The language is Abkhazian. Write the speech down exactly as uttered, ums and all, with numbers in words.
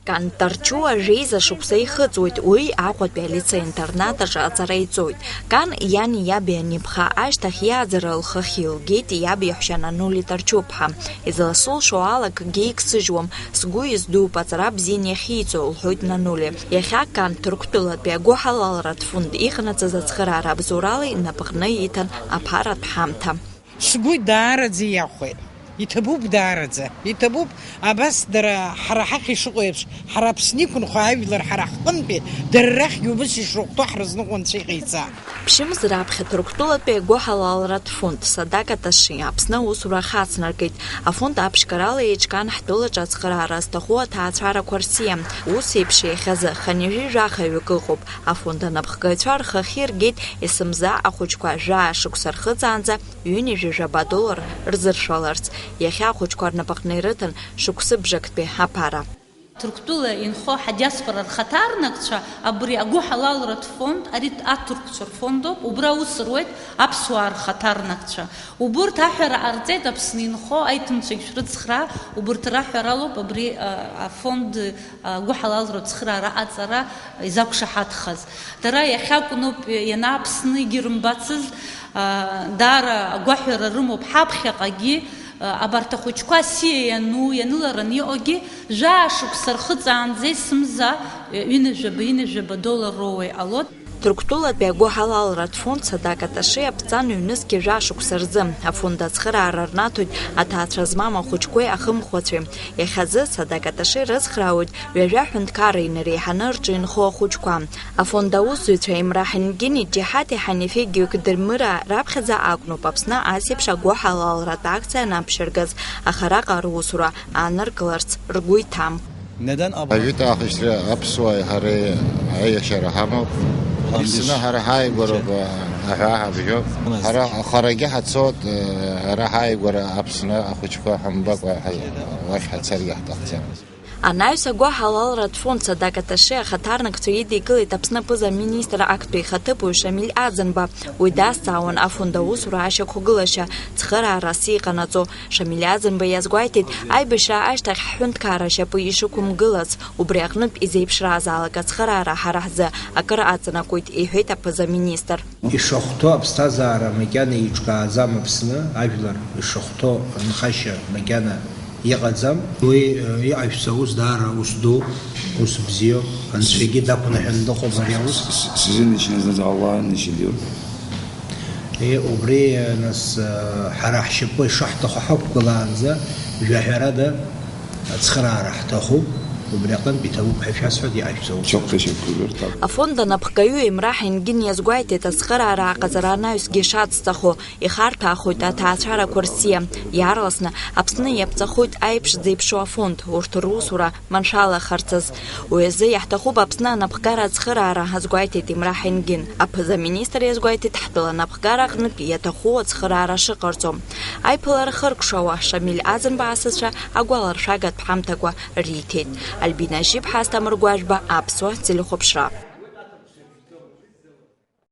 Кан Тарчуа жәеиза шықәса ихыҵуеит, уи Аҟәатәи алицеи-интернат аҿы аҵара иҵоит. Кан иани иаби анеиԥха ашьҭахь иааӡара лхахь илгеит, иаб иаҳәшьа Нанули Тарчуԥҳа. Изласылшо ала акгьы егьсыжьуам, сгәы издууп аҵара бзианы иахьиҵо, лҳәоит Нанули. Иахьа Кан Ҭырқәтәылатәи агәыҳалалратә фонд иҟанаҵаз ацхыраара абзоурала инапаҟны иҭан аԥаратә ҳамҭа. Сгәы даараӡа иахәеит. Иҭабуп даараӡа. Иҭабуп, абас дара ҳара ҳахь ишыҟоу еиԥш, ҳара Аԥсны иқәынхо ажәлар ҳара ҳҟынтәи, дара рахьгьы убыс ишрыхәҭоу ҳрызныҟәо Анцәа иҟаиҵа. Ԥшьымз раԥхьа Ҭырқәтәылатәи агәыҳалалратә фонд Садака Таши Аԥсны аусура ахацнаркит. Афонд аԥшьгарала еиҿкаан ҳтәылаҿы ацхыраара зҭаху аҭаацәарақәа рсиа. Ус еиԥш иахьазы хынҩажәи жәахаҩык ыҟоуп. Афонд анапхгаҩцәа рхахьы иргеит есымза ахәыҷқәа жәаа шықәса рхыҵаанӡа ҩынҩажәи жәаба доллар рзыршәаларц. Иахьа ахәыҷқәа рнапаҟны ирыҭан шықәсыбжактәи аԥара. Ҭырқәтәыла инхо ҳадиаспора рхаҭарнакцәа абри агәыҳалалратә фонд, ари аҭырқәцәа рфондоуп, убра аус руеит аԥсуаа рхаҭарнакцәа. Убырҭ аҳәара ҟарҵеит Аԥсны инхо аиҭымцәагь шәрыцхраа, убырҭ раҳәаралоуп абри, а, афонд, а, агәыҳалалратә цхыраара аҵара изақәшаҳаҭхаз. Дара иахьакәноуп ианааԥсны егьырымбацыз, а, даара агәаҳәара рымоуп ҳаԥхьаҟагьы, а, абарҭ ахәыҷқәа асиа иану, ианылараны иҟоугьы, жәаа шықәса рхыҵаанӡа есымза, ҩынҩажәаба, ҩынҩажәаба доллар роуа иҟалоит. Ҭырқәтәылатәи агәыҳалалратә фонд Садака Таши аԥҵан ҩнызқьи жәа шықәса рзы афонд ацхыраара рнаҭоит аҭаацәа змам ахәыҷқәеи ахымхәацәеи. Иахьазы Садака Таши рыцхраауеит ҩажәа ҳәынҭқарра инареиҳаны рҿы инхо ахәыҷқәа. Афонд аусзуҩцәа Имра Ҳангини Џьаҳати Ҳанифи Геокдырмыра раԥхьаӡа акәноуп Аԥсны ас еиԥш агәыҳалалратә акциа анаԥшьыргаз, аха араҟа русура ааныркыларц ргәы иҭам. Ажәытә аахәаԥшра аԥсуааи ҳареи аиашьара ҳамоуп. Аԥсны ҳара ҳааигәароуп, аҳәаа ҳабжьоуп. Ҳара харагьы ҳацоит, ҳара ҳааигәара Аԥсны ахәыҷқәа ҳамбакәа уахь ҳацаргьы ҳҭахӡам. Анаҩс агәыҳалалратә фонд Садака Таши ахаҭарнакцәа идикылеит Аԥсны аԥыза-министр актәи ихаҭыԥуаҩ Шамиль Аӡынба. Уи дазҵаауан афонд аусура ашьақәгылашьа, цхыраарас иҟанаҵо. Шамиль Аӡынба иазгәеиҭеит, аибашьра ашьҭахь ҳҳәынҭқарра ашьапы ишықәымгылац, убри аҟнытә изеиԥшраазаалак ацхыраара ҳара ҳзы акыр аҵанакуеит, иҳәеит аԥыза-министр. Ишахәҭоу аԥсҭазаара макьана еиҿкааӡам Аԥсны, ажәлар ишахәҭоу анхашьа макьана иҟаӡам. Уи, э, иҟашәҵа ус даара ус ду, ус бзиоуп. Анцәагьы дақәныҳәаны дыҟоуп ари аус. С-, с-, сзиничны зныз Аллаҳ ничего. Э, убри, э, нас, э, ҳара ҳшьапы ишаҳҭаху ҳақәгылаанӡа, жәаҳәарада, ацхыраара ҳҭахуп, убри аҟынтә иҭабуп ҳәа шәасҳәоит, иҟашәҵа ус. Афонд анапхгаҩы Имра Ҳенгин иазгәеиҭеит, ацхыраара аҟаҵара анаҩсгьы ишацҵахо, ихарҭәаахоит аҭаацәарақәа рсиа. Иаарласны Аԥсны иаԥҵахоит аиԥш зеиԥшу афонд, урҭ русура маншәалахарцаз. Уи азы иаҳҭахуп Аԥсны анапхгара ацхыраара, азгәеиҭеит Имра Ҳенгин. Аԥыза-министр иазгәеиҭеит ҳтәыла анапхгара аҟнытә иаҭаху ацхыраара шыҟарҵо. Аиԥылара хыркәшауа Шамиль Аӡынба асасцәа агәаларшәагатә ҳамҭақәа риҭеит. Альбина Жьиԥҳа, Асҭамыр Гәажәба, Аԥсуа телехәаԥшра.